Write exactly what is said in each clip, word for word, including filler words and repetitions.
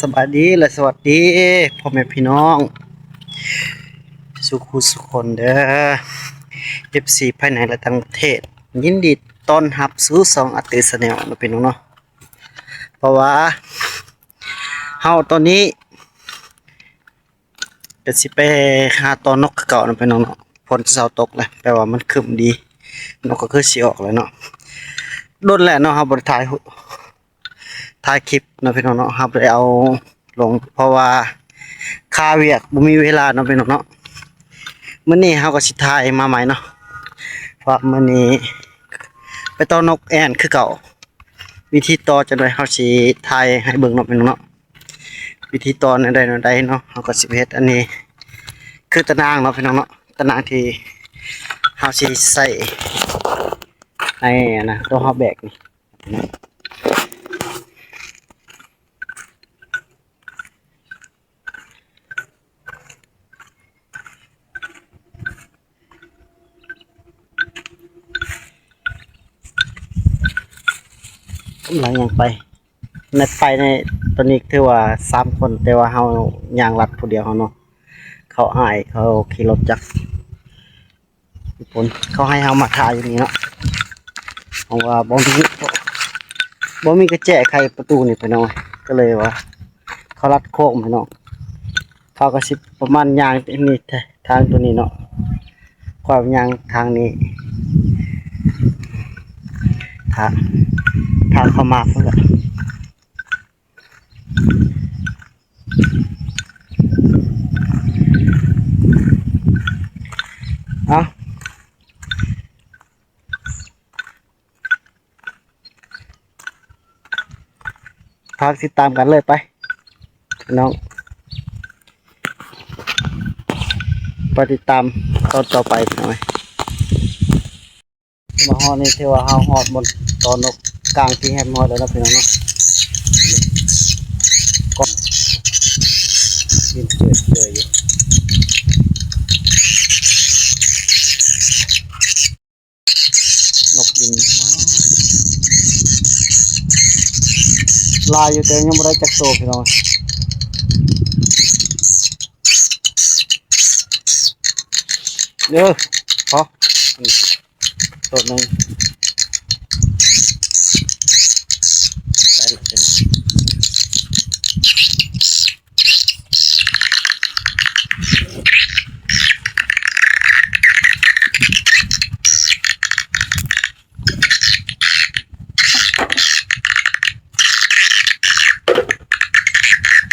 สบายดีและสวัสดีพ่อแม่พี่น้องสู่คู่สู่คนเด้อ เอฟซี ภายในและต่างประเทศ ยินดีต้อนรับสู่ช่องอาร์ตี้แชนแนลเนาะพี่น้องเนาะ เพราะว่าเฮาตอนนี้ ก็สิไปหาต่อนกคือเก่าเนาะพี่น้องเนาะ ฝนเซาตกแล้ว แปลว่ามันครึ้มดี นกก็คือสิออกแล้วเนาะ โดนแล้วเนาะ เฮาบ่ได้ถ่ายรูป ถ่ายคลิปเนาะพี่น้องเนาะ เฮาบ่ได้เอาลง เพราะว่าคาเวียก บ่มีเวลาเนาะพี่น้องเนาะ มื้อนี้เฮาก็สิถ่ายมาใหม่เนาะ เพราะมื้อนี้ไปต่อนกแอ่นคือเก่า วิธีต่อจั่งใดเฮาสิถ่ายให้เบิ่งเนาะพี่น้องเนาะ วิธีต่อแนวใดแนวใดเนาะ เฮาก็สิเฮ็ดอันนี้ คือตะนางเนาะพี่น้องเนาะ ตะนางที่เฮาสิใส่ในอันนะ ตัวเฮาแบกนี่ กำลังย่างไป ในไปในตอนนี้ถือว่าสามคน แต่ว่าเฮาย่างลัดผู้เดียวเฮาเนาะ เขาอ้ายเขาขี่รถจักร ฝนเขาให้เฮามาถ่ายอยู่นี่เนาะ เพราะว่าบ่มี บ่มีกระแจไขประตูนี่พี่น้อง ก็เลยว่า เขาลัดโค้งพี่น้อง เขาก็สิประมาณย่างนี่ ทางตัวนี้เนาะ ความย่างทางนี้ ทาง ทางเข้ามาพุ่นละ เอา ฝากติดตามกันเลยไป พี่น้อง ไปติดตามตอนต่อไปพี่น้อง มาฮอดนี่ถือว่าเฮาฮอดบนต่อนกกลางที่แฮมฮอดแล้วเนาะพี่น้องเนาะ ก็บินเจิดเจยอยู่ นกบินมา หลายอยู่แต่ยังบ่ได้จักโตพี่น้อง เด้อ พอ โตหนึ่ง ได้ละเป็น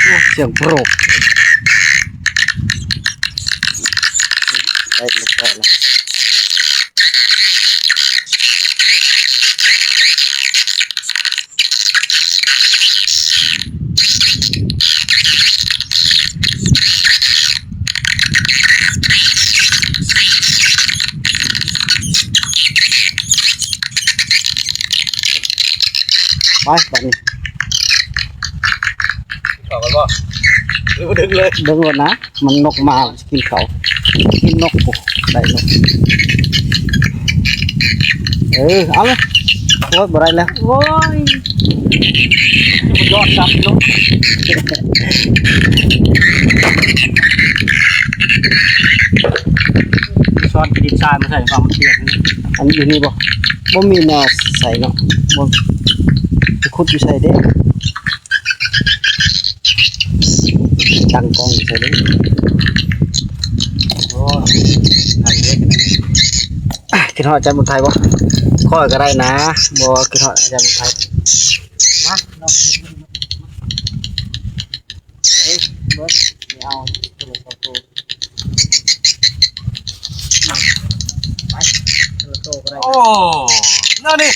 โอ้ เสียงโปรก ได้แล้ว ได้แล้ว ไปบัดนี้ เขากันบ่ หรือว่าดึงเลย ดึงเลยนะ มันนกมา กินเขา กินนก โอ้ ได้นก เออ เอาเลย โอ้ย บ่ได้แล้ว โอ้ย ยอดครับนก ซ้อนดินทรายมาใส่ฟังมันเปียกนี่ อันอยู่นี่บ่ บ่มีแนวใส่เนาะ บ่ ไปขุดอยู่ใส่เด้ ตั้งกล้องอยู่ใส่เด้ โอ้ย อันนี้ อ่ะ คิดฮอดอาจารย์บุญไทยบ่ ข้อยก็ได้นะ บ่คิดฮอดอาจารย์บุญไทย มา ลองดู เอ้ย เบิร์ด ไม่เอา ตัวละสองตัว มา ไป ตัวละตัวก็ได้ โอ้ นั่นนี่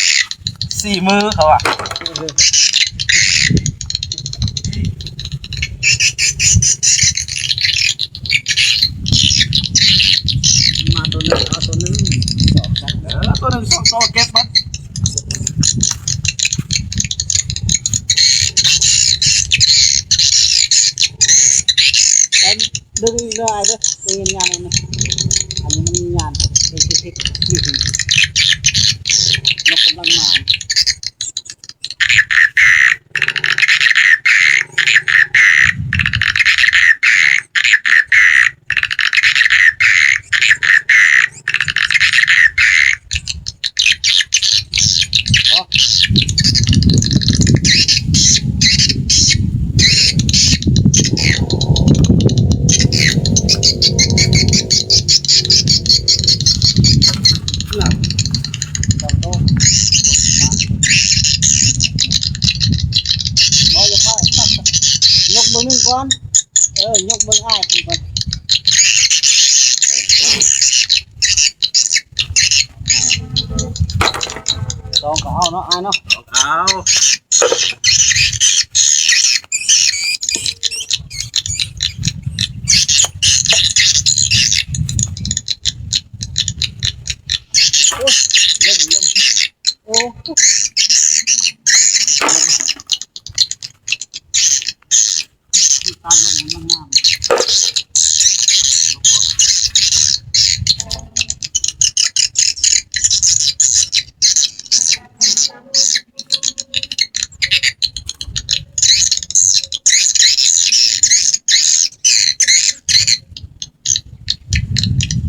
สี่มือเขาอะ มาตัวหนึ่ง เอาตัวหนึ่ง สอง สาม เออ ตัวหนึ่ง สอง ตัว เก็บมัน ดึงอีกหน่อยเด้อ ดึงงานๆ เลยนะ อันนี้มันงาน เป็นเทคนิค นกกำลังมา นกกำลังมา ก่อน เออ ยกเบิ่งอ้ายเพิ่นก่อน ลองก็เอาเนาะ อ้ายเนาะ ลองเอา โอ้ย เล่น เล่น โอ้ ตามลมมันงาม เ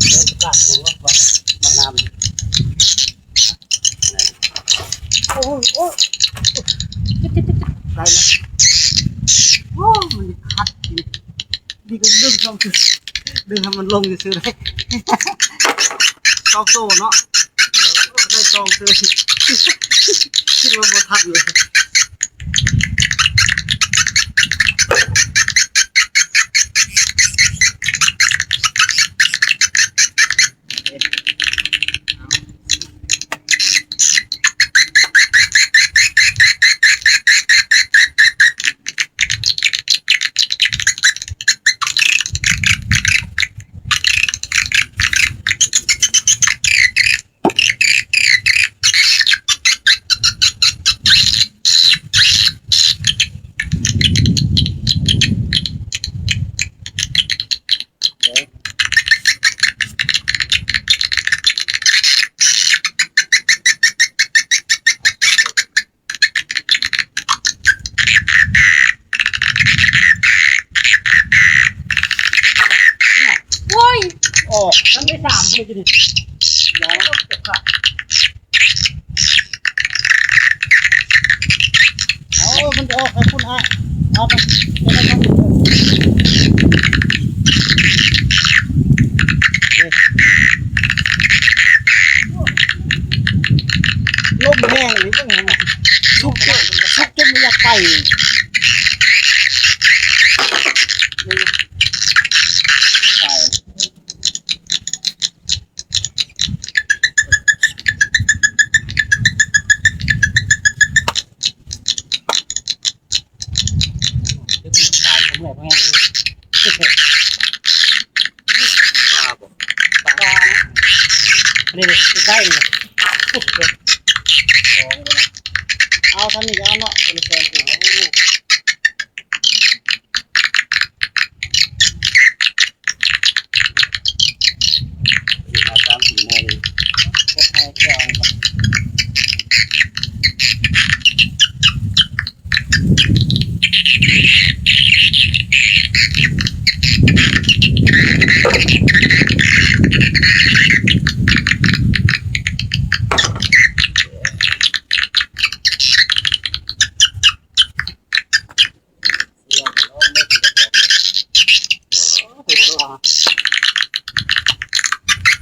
ดี๋ยวจะกลับลงรถก่อน มางาม โอ้ย โอ้ย ได้แล้ว โอ้ย มันขัด นี่ก็ดึงสองตัว ดึงให้มันลงซื่อๆ ได้ สองตัวเนาะ เออ ได้สองตัว คิดว่าบ่ทันเลย โอ้ย ออก มันได้สามคนอยู่นี่ แล้ว เอา มันจะออกให้คุณอ่ะ เอาไป ลมแห้งหรือว่าไง ซุกจน ซุกจนไม่อยากไป ไป ตึกหนึ่งตายก็เหมือนแม่งเลย บ้าบ่ บ้านะ อันนี้เลย ใกล้ๆนี่นะ ปุ๊บเลย สองเลยนะ เอาทำนี่ก็เอาเนาะ คนละสองตัว สี่ห้าสามสี่โมง ก็ให้แค่เอามา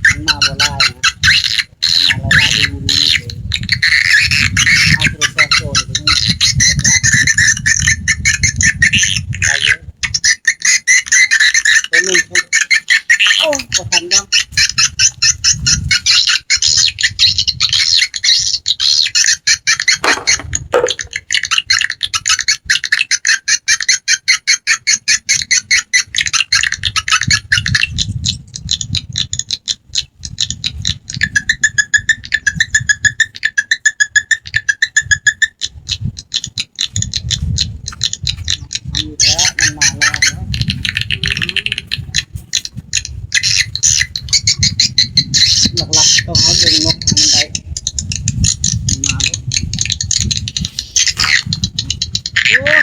มันมาบ่หลายนะ มันมาหลายๆ ดูๆ เลย เอาตัวสองตัวเลย ได้เยอะ ตัวหนึ่ง โอ้ บ่ทันเนาะ มันอยู่แล้ว มันมาแล้วเนาะ หลักๆ ต้องเอาดึงนกให้มันได้ มันมาแล้ว โอ้ย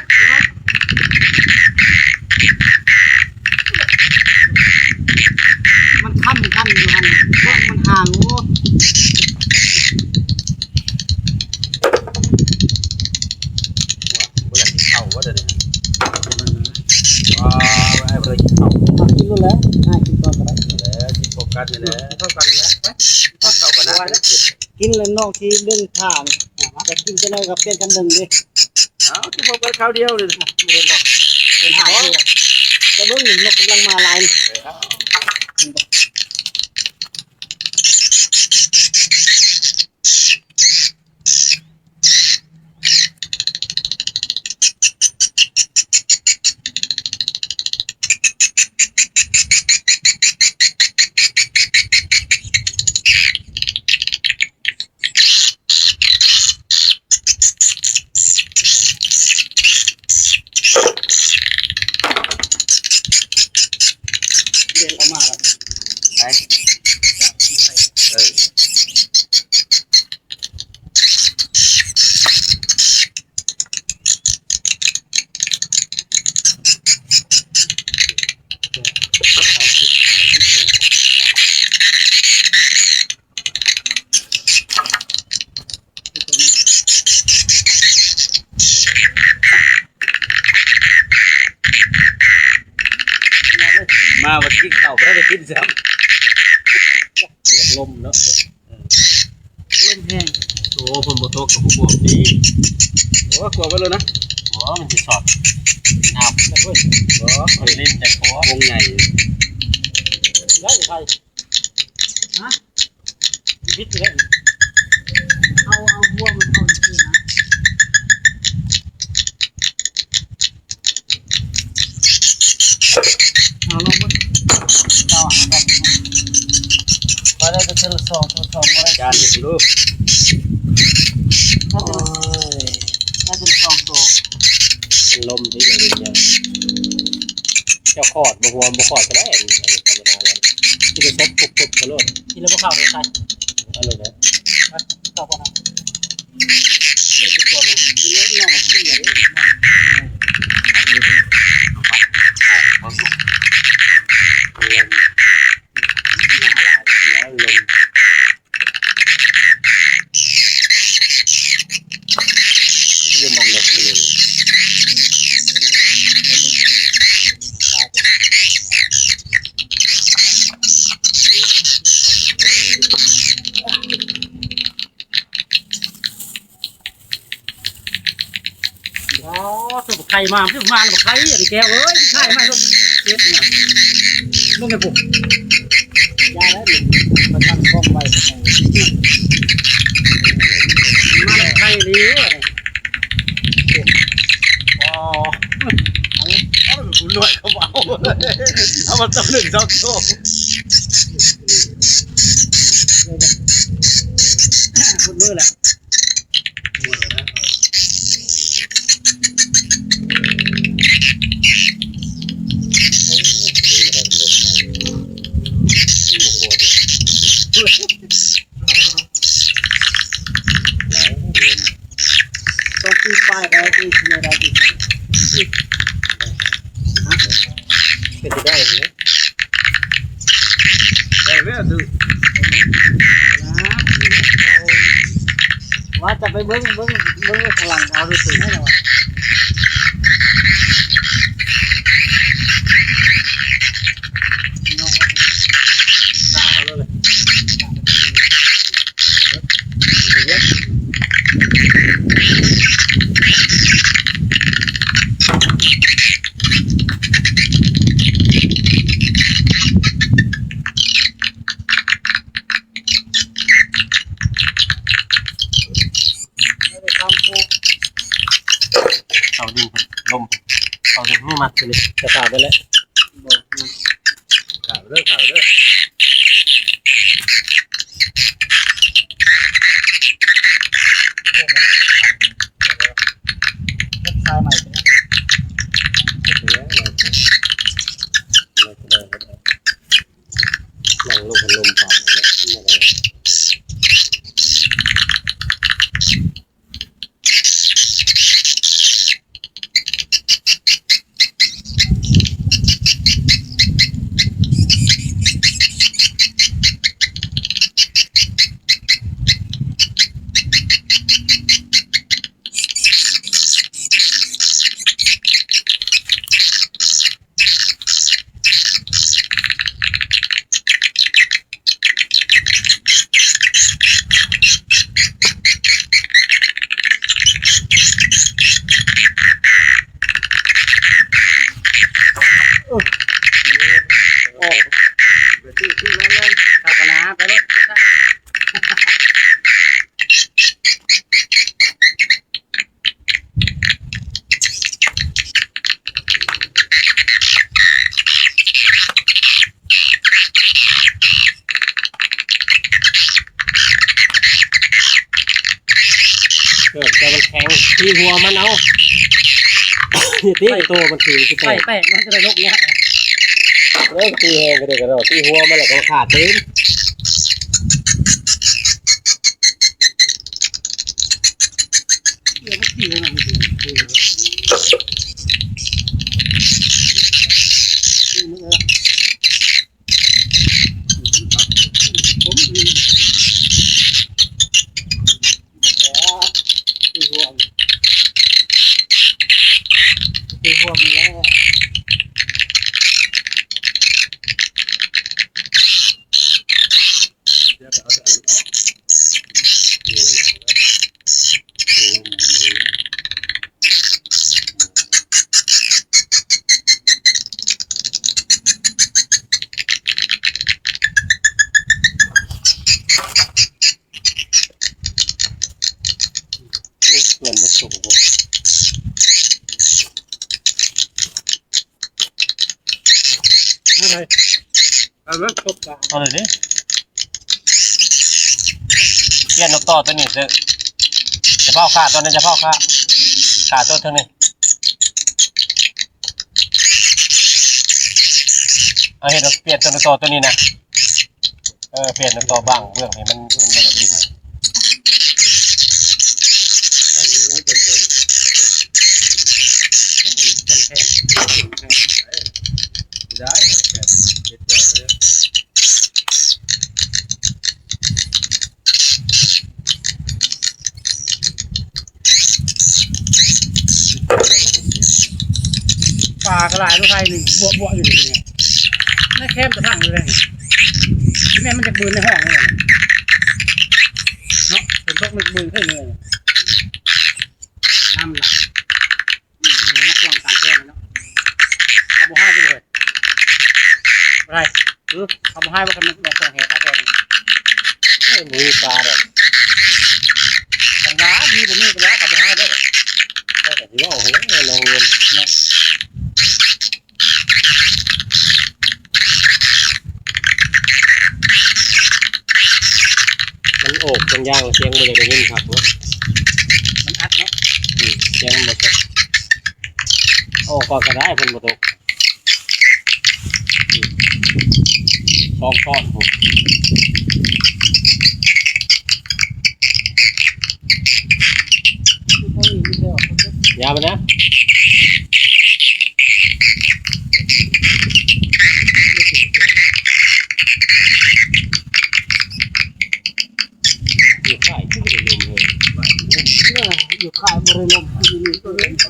มันค้ำคันอยู่หั่นน่ะ มันห่าง โอ้ บ่อยากกินข้าววะเดี๋ยวนี้ ว้าว ไอ้บ่ได้กินข้าว อ่ะ กินโลดแหละ อ่ะ กินก่อนก็ได้ แล้วกินโฟกัสนี่แหละ เท่ากันแล้ว ไป ข้าวกันนะ กินแล้วน้องสิดึงผ้านี่ จะกินจังได๋ก็เปลี่ยนกันดึงดิ เอา กินพร้อมกันคราวเดียวเลย เปลี่ยนบ่ เปลี่ยนหาง อ๋อ จะเบิ่งนี่นกกำลังมาหลาย เดินออกมาแล้ว ไป เออ มาวันที่เข้าบ่ได้กินซ้ำ เปียกลมเนาะ ลมแฮง โอ้ ฝนบ่ตกก็บ่กลัวดี โอ้ กลัวไปเลยนะ โอ้ มันสิสอด น้ำเด้อเว้ย โอ้ มันเล่นแต่โค้ง วงใหญ่ ได้ใคร ฮะ บิดเลย เอา เอาหัวมันเข้าซื่อๆนะ เอาลงไป เอาอ่ะ แบบนี้ พอแล้ว ก็เทื่อละสอง เทื่อละสอง พอแล้ว จานเห็นดู โอ้ย น่าจะสองตัว เป็นลมที่อย่างเดียว เจ้าขอดบ่หัวบ่ขอดก็ได้ อันนี้ อันนี้ธรรมดาแล้ว ที่จะซบปุ๊บปุ๊บมาโลด กินแล้วบ่เข้าเลยใส่ เอาเลยนะ เข้าก่อนนะ อ๋อ ตัวบักไข่มา มันมาแล้วบักไข่ อันแก้วเอ้ย ไข่มาแล้ว เจ็บเนี่ย มึงไงปุ๊บ ยาแล้วนี่ มันตั้งกล้องไว้ มาแล้วไข่นี่ อ๋อ เอา เอาหน่วยเขาเอา เอามาตัวหนึ่งสองตัว หมดมือแล้ว หมดแล้วนะ โอ้ย หมดแล้ว ต้องตีป้ายไว้ที่ไหนได้ที่ไหน ฮะ เป็นไปได้ไหม ได้ไหมอ่ะ ดู ว่าจะไปเบิ่ง เบิ่ง เบิ่งข้างหลังเขาดูสิ ให้เราอ่ะ เขาดึงลม เขาดึงนี่มาทีนี้ จะขาดไปแล้ว บอกนะ ข่าวเด้อ ข่าวเด้อ เว็บไซต์ใหม่เป็นไง เดี๋ยว เดี๋ยว เดี๋ยว เดี๋ยว นั่งลงพัดลมปรับแล้ว เ โอ้ ไปซื้อซื้อมาเลย เอากันนะ ไปรถ เออ แต่มันแข็ง ตีหัวมันเอา อย่าตีตัวมันถือสิแต ไฟ ก แตก มันจะได้ลกเนี่ย เออ ตีแฮงก็ได้ก็ได้ ตีหัวมันแล้วก็ขาดตีน เดี๋ยวมันตีมัน ผมมี อ๋อ ตีหัว ตีหัวมันแล้ว เดี๋ยวจะเอาแต่อันนี้ออก เพื่อนมาส่งผม อะไร เอามาครบแล้ว เอาเลยดิ เปลี่ยนนกต่อตัวนี้เถอะ จะเผาขาตัวนั้น จะเผาขา ขาตัวเท่านี้ เอาเห็นเปลี่ยนตัวนกต่อตัวนี้นะ เออ เปลี่ยนเป็นตัวบางเบื้องให้มัน มันบ่ได้บิน ได้ ปลากระไรลูกไทยนี่ บวะบวะอยู่นี่ ในแคมป์ตะพังอยู่เลย ที่แม่มันจะบืนในห้องนี่แหละเนาะ ฝนตกมันจะบืนขึ้นเลย น้ำหลาก อืม นักกว้างต่างแคมป์เนาะ เอาบ่ให้จะบ่เฮ้ย อะไร หรือเอาบ่ให้ว่ากันนักกว้างแหต่างแคมป์ เอ้ย บ่มีปลาดอก จังหวะมีบ่มีก็ว่าเอาบ่ให้เด้อ แต่ก็สิเว้าให้แหน่น้องเงิน เนาะ มันโอบจังย่างเสียงบ่อยากได้ยินคักเว้ย มันอัดเนาะ อืม เสียงมันบ่ตก ออกก่อนก็ได้ เพิ่นบ่ตก อืม สองท่อนพุ้น อย่าไปนะ อยู่ค่ายคือบ่ได้ลมเลย เออ อยู่ค่ายบ่ได้ลม อยู่นี่ก็เลย ต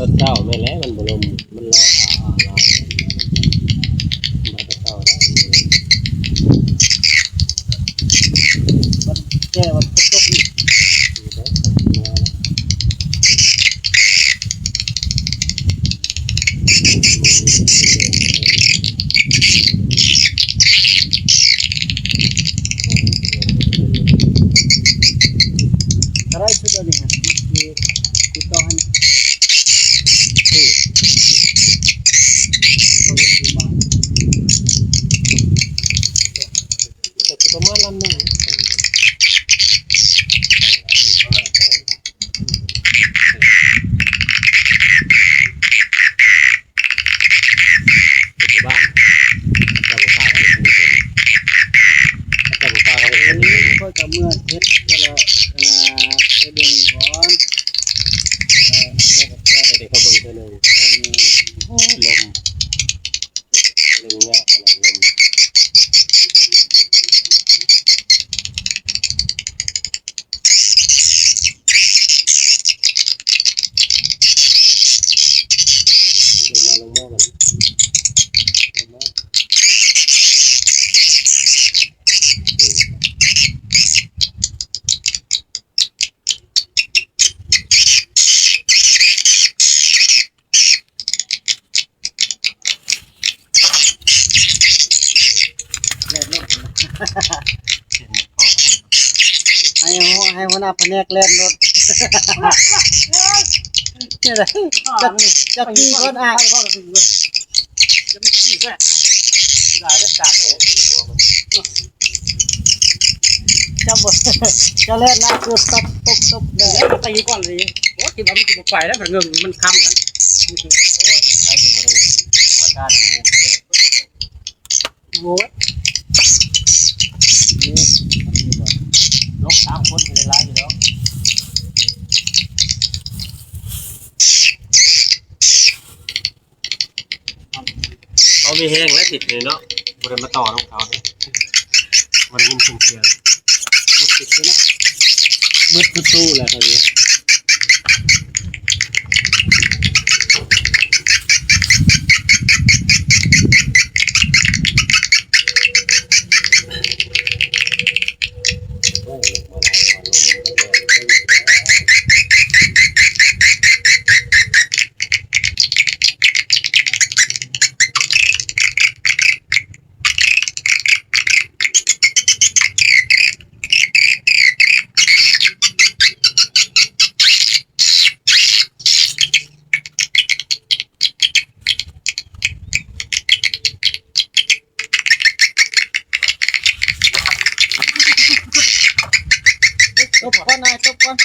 อนเช้าแม่นแหละมันบ่ลม มันรอหาหลาย มาแต่เช้าแล้ว มันแก่มันตกอีก อะไรคือตัวนี้ฮะ มันคือ คือตัวหัน คือ ก็คือประมาณลำหนึ่ง ปัจจุบัน เจ้าบ่พาเขาไปเห็น เจ้าบ่พาเขาไปเห็น เออ ก็จะเมื่อเฮ็ดเพื่อละ อ่า ไปเบิ่งก่อน เออ แล้วก็ เดี๋ยวเขาเบิ่งเทื่อหนึ่ง เออ โอ้ย ลม เบิ่งยากขนาดลม ลงมา ลงมาก่อน ลงมา ให้หัว ให้หัวหน้าแผนกแล่นรถ เนี่ยแหละ จะ จะขี่ก่อนอ้าย จะบ่ จะแล่นนะ คือตับตุ๊บตุ๊บเลย แล้วมันตีก่อนเลย โอ้ย คิดว่ามันสิบ่ไปแล้ว มันเงินมันค้ำกัน โอ้ย ไปสิบ่ได้มาด้านนี้ โอ้ย นี่ อันนี้บ่ ลบสามคนก็ได้หลายอยู่แล้ว เขามีแฮงและติดนี่เนาะ บ่ได้มาต่อนำเขาเด้ บ่ได้ยินเสียง หมดติดเลยนะ หมดประตูแล้วครับเนี่ย ตบก่อนนาย ตบก่อน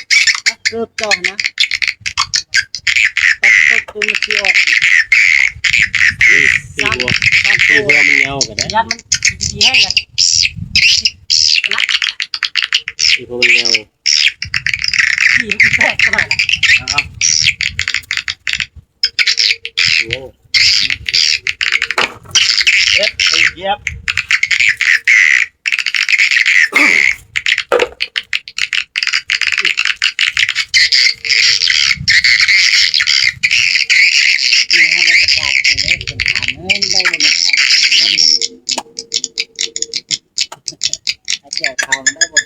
นะ เกือบเจ้านะ ตบ ตบ ตัวมันสิออก ตีหัว สาม ตีหัวมันเงาก็ได้ ยัดมันดีแห้งเลย ตีหัวมันเงา ขี้มันแตกขนาดนั้น เอา โอ้ เย็บ ไปเย็บ แม่ได้ประกาศเลย เป็นฐานเงินได้เลยนะ เอาเกี่ยวทางได้หมด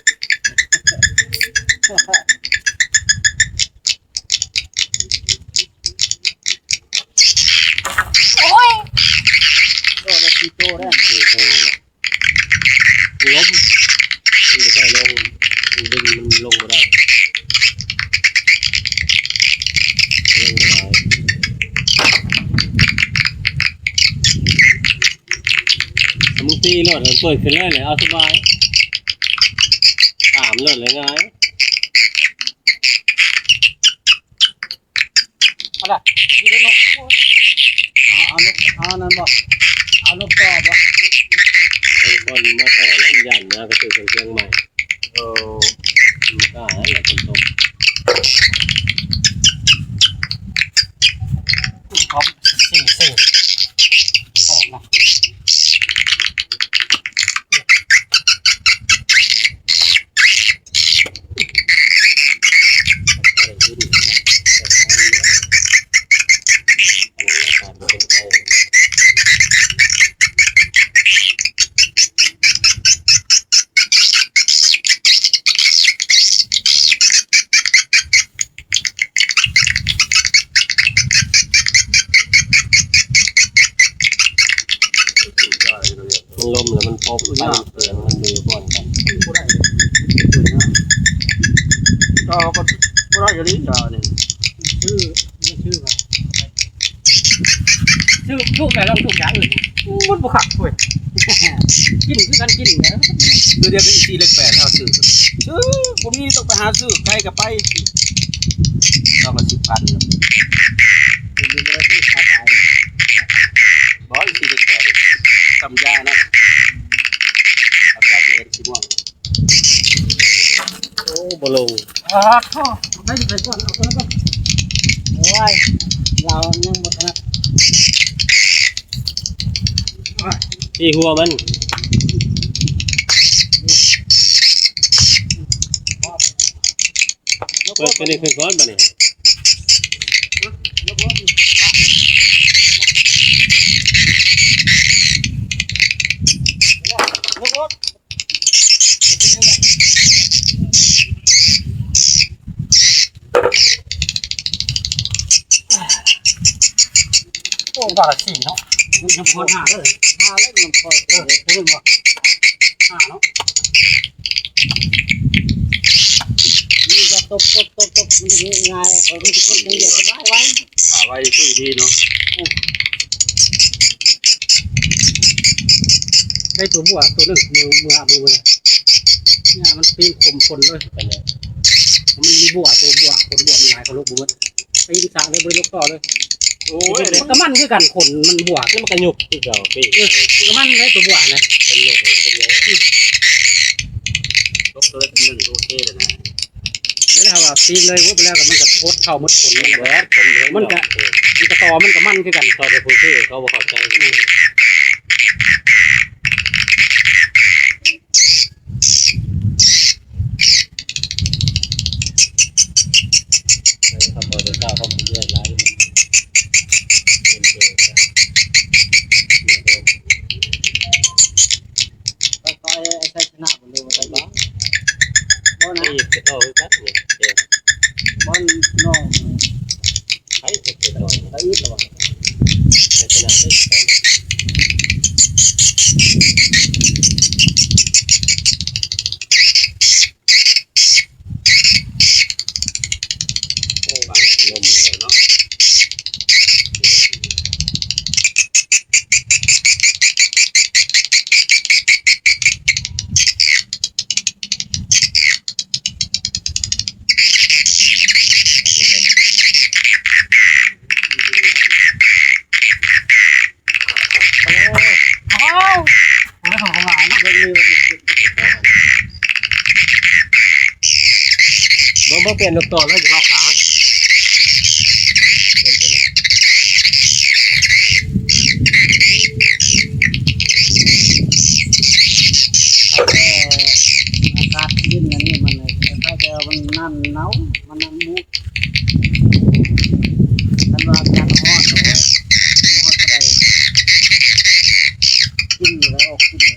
โอ้ย โดนแล้ว สี่โตแล้ว สี่โตแล้ว ล้ม มันบ่ใช่ลง มันดึงมันลงบ่ได้ ลงบ่ได้ มึงตีโลด มันเปิดขึ้นเลยเลย เอาสบาย ตามโลดเลยง่าย เอาล่ะ อยู่ได้เนาะ เอา เอานก เอานั่นบ่ เอานกต่อบ่ ไอ้บอลมาต่อแล้วย่านนะ ก็คือเชียงใหม่ เออ มันก็หาแล้วฝนตก ครับ สี่ สี่ ออกมา มันลมแล้วมันพบไปเสียงมันดีก่อนกัน บ่ได้ ก็ ก็บ่ได้อยู่ดีจ้ะนี่ ชื่อ นี่ชื่อว่า ชื่อ ชื่อแม่ลองชื่ออย่างอื่น มันบ่คักเว้ย กินคือกันกินนะ คือเดียวเป็นสี่เลขแปดแล้วซื้อ ซื้อ ผมนี่ต้องไปหาซื้อ ไกลก็ไป เราก็สิบพัน เป็นเรื่องที่ขาดตาย บ่ อีกสี่เลขแปด ตำยานะ ตำยาเจนสีม่วง โอ้ บ่ลง อ๋อ โธ่ ได้ไปก่อน เอาก่อน โอ้ย เรายังบ่ถนัด ตีหัวมัน เปิดไปนี่คือก่อนบัดนี้ ยกรถ โอ้ บาทละสี่เนาะ มันยังพอห้าเลย ห้าแล้วมันพอ เออ เรื่องบ่ ห้าเนาะ นี่ก็ตบตบตบตบตบ มันจะง่ายๆ เขาไม่จะตบอย่างเดียว สบายไว้ ขาไวสู้ดีเนาะ ได้ตัวบัวตัวหนึ่ง มือ มือ มือ มือ เนี่ย มันปีนข่มคนเลย มันมีบัว ตัวบัว คนบัวมันหลาย เขาลกบัว ปีนสระเลย บ่ได้ลกต่อเลย โอ้ย มันก็มันคือกัน ขนมันบัว แล้วมันก็หยุกคือเก่าพี่ เออ มันก็มันเลยตัวบัวนะ เป็นหยุกเลย เป็นหยุก ลกตัวละหนึ่ง โอเคเลยนะ แล้วถ้าว่าปีนเลย โอ้ย ไปแล้วก็มันก็พดเข้าหมดขนมัน แหวกขนเลย มันก็ มันก็ต่อ มันก็มันคือกัน ต่อไปผู้ซื้อเขาบ่เข้าใจ อืม เออ ครับ พอจะทราบข้อมูลเยอะหลาย เป็นเจอครับ ค่อยๆ เอาชัยชนะบนเรือมาได้บ้าง บ่นะ นี่จะต่อคือกันเนี่ย เดี๋ยว บ่น้อง ใครจะไปต่อ ตะอึดหรอวะ ชัยชนะได้ก่อน โอ้ บางลมแล้วเนาะ โอ้ โอ้โห ของหลายเนาะ เบิ่งนี่มัน บ่ บ่เปลี่ยนลูกต่อแล้ว อยู่รอบขา เปลี่ยนตัวนี้ แล้วก็อากาศเย็นอันนี้มันคล้ายๆจะมันนั่นหนาว มันนั่นมุก คันว่าอากาศร้อน โอ้ย บ่ฮอดปานใด กินอยู่แล้วออกกินเลย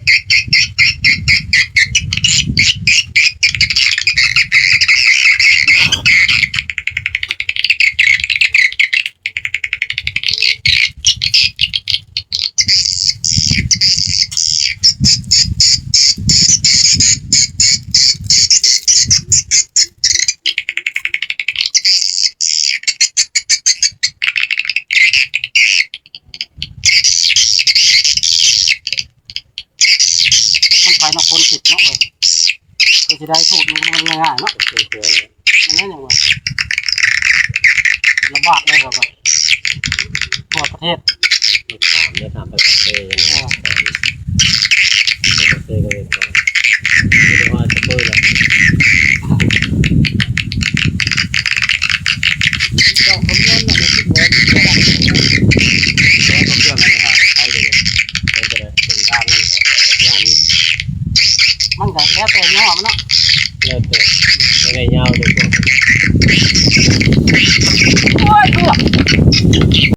มันไปเนาะ คนผิดเนาะเว้ย คือสิได้สูตรมัน มันง่ายๆเนาะ เออ อันนั้นหยังวะ ระบาดเลยครับ ทั่วประเทศ ลูกค้าเนี่ยถามไปปากเซนะ อ่า ปากเซก็เลยก่อน ไม่ได้ว่าจะเปิดหรอก เจ้าคำนวณน่ะ มันคิดว่ามันจะได้ แต่ว่าเครื่องอะไรฮะ ให้เดี๋ยวนี้ เป็นจะได้ เป็นด้านนี้ ด้านนี้ มันก็แล้วแต่ยี่ห้อมันเนาะ แล้วแต่ ยังไงยาวเลยพวก